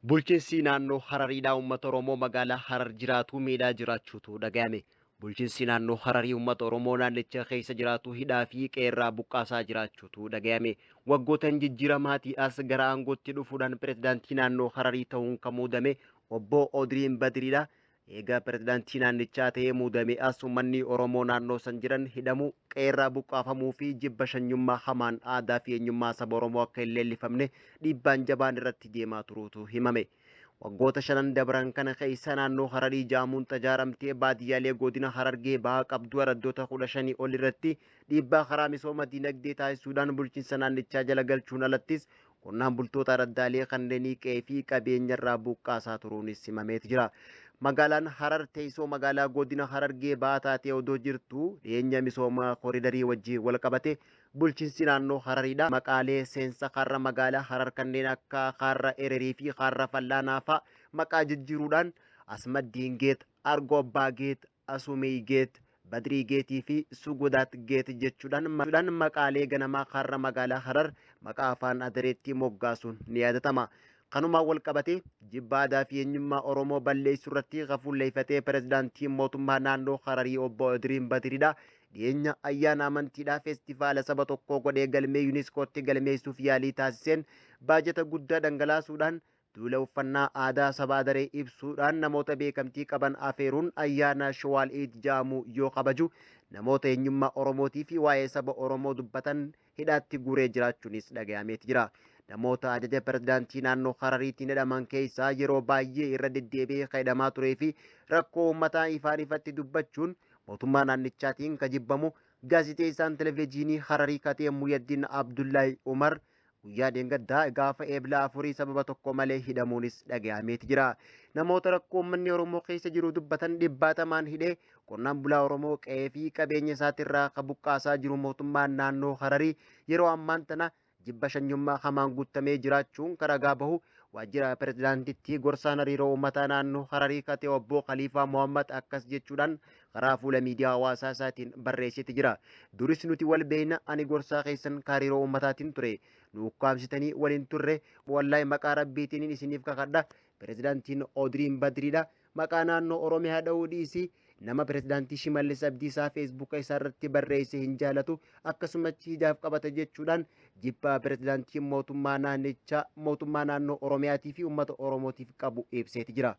Bulchiinsi naannoo Harariidhaa uummata Oromoo magaalaa Harar jiraatu miidhaa jiraachuutu dhaga'ame. Bulchiinsi naannoo Hararii uummata Oromoo naannicha keessa jiraatu hidhaa fi qeerraa buqqaasaa jiraachuutu dhaga'ame. Waggootan jijjiiramaatii as gara aangootti dhufuudhaan pirezidaantii naannoo Hararii ta'uun kan muudame obbo Odiriin Badiriidha. Egaa pirezidaantii naannichaa ta'ee muudame as uummanni Oromoo naannoo san jiran hidhamuu, qeerraa buqqaafamuu fi jibba shanyummaa hamaan aadaa fi eenyummaa saba Oromoo akka hin leellifamne dhiibbaan jabaan irratti deemaa turuutu himame. Waggoota shanan dabran kana keessa naannoo Hararii jaamuun tajaaramtee baadiyyaalee godina Harargee bahaa qabdu araddoota 15 ol irratti dhiibbaa karaa misooma dinagdee taasisuudhaan bulchiinsa naannichaa jala galchuun alattis qonnaan bultoota araddaalee kanneenii qe'ee fi qabeenya irraa buqqaasaa turuunis himameeti jira. Magaalaan Harar teessoo magaalaa godina Harargee bahaa taatee odoo jirtu dhiyeenya misooma koriidarii wajjin wal qabate bulchiinsi naannoo Harariidha. Maqaalee seensa karra magaalaa Harar kanneen akka karra Ererii fi karra Fallaanaa fa'a maqaa jijjiiruudhaan Asmaddiin Geet, Argobbaa Geet, Asumii Geet, Badrii Geetii fi Sugudaat Geet jechuudhaan maqaalee ganamaa karra magaalaa Harar maqaa afaan Adareetti moggaasuun ni yaadatama. Kanumaan wal qabatee jibba aadaa fi eenyummaa Oromoo balleessuu irratti kafuulleeffatee pirezidaantiin mootummaa naannoo Hararii obbo Odiriin Badiriidha. Dhiyeenya ayyaana amantiidhaa feestivaala saba tokkoo godhee galmee yuuniskootti galmeessuuf yaalii taasiseen baajata guddaa dhangalaasuudhaan duula uffannaa aadaa saba Adaree ibsuudhaan namoota beekamtii qaban afeeruun ayyaana Shawaal Iid jedhamu yoo kabaju namoota eenyummaa Oromootii fi waa'ee saba Oromoo dubbatan hidhaatti guuree jiraachuunis dhagayameeti jira. Namoota ajaja pirezidaantii naannoo Harariitiin hidhaman keessaa yeroo baay'ee irra deddeebi'ee hidhamaa turee fi rakkoo uummataa ifaan ifatti dubbachuun mootummaa naannichaatiin kan jibbamu gaazexeessaan televezyiinii Hararii katee Muyaddin Abdullahi Umar guyyaa dheengaddaa gaafa eebla 4 sababa tokko malee hidhamuunis dhagayameeti jira. Namoota rakkoo uummanni Oromoo keessa jiru dubbatan dhibbaatamaan hidhee qonnaan bulaa Oromoo qe'ee fi qabeenya isaatirraa kan buqqaasaa jiru mootummaan naannoo Hararii yeroo ammaan tana jibba shanyummaa hamaan guutamee jiraachuun karagaa bahu waajjira pirezidaantitti gorsaan hariiroo uummataa naannoo Hararii katee obbo Khaliifaa Mohammad akkas jechuudhaan karaa fuula miidiyaa hawaasaa isaatiin barreesseeti jira. Duris nuti wal beekna, ani gorsaa keessan hariiroo uummataatiin ture. Nu ukkaamsitanii waliin turre, wallaahi maqaa rabbiitiin isiniif kakadha. Pirezidaantiin Odiriin Badiriidha. Maqaa naannoo Oromiyaa dha'uu dhiisii nama pirezidaantii Shimallis Abdiisaa feesbuuka isaa irratti barreesse hin jaalatu akkasumatti hijaaf qabata jechuudhaan jibbaa pirezidaantii mootummaa naannichaa mootummaa naannoo Oromiyaatii fi uummata Oromootiif qabu ibseeti jira.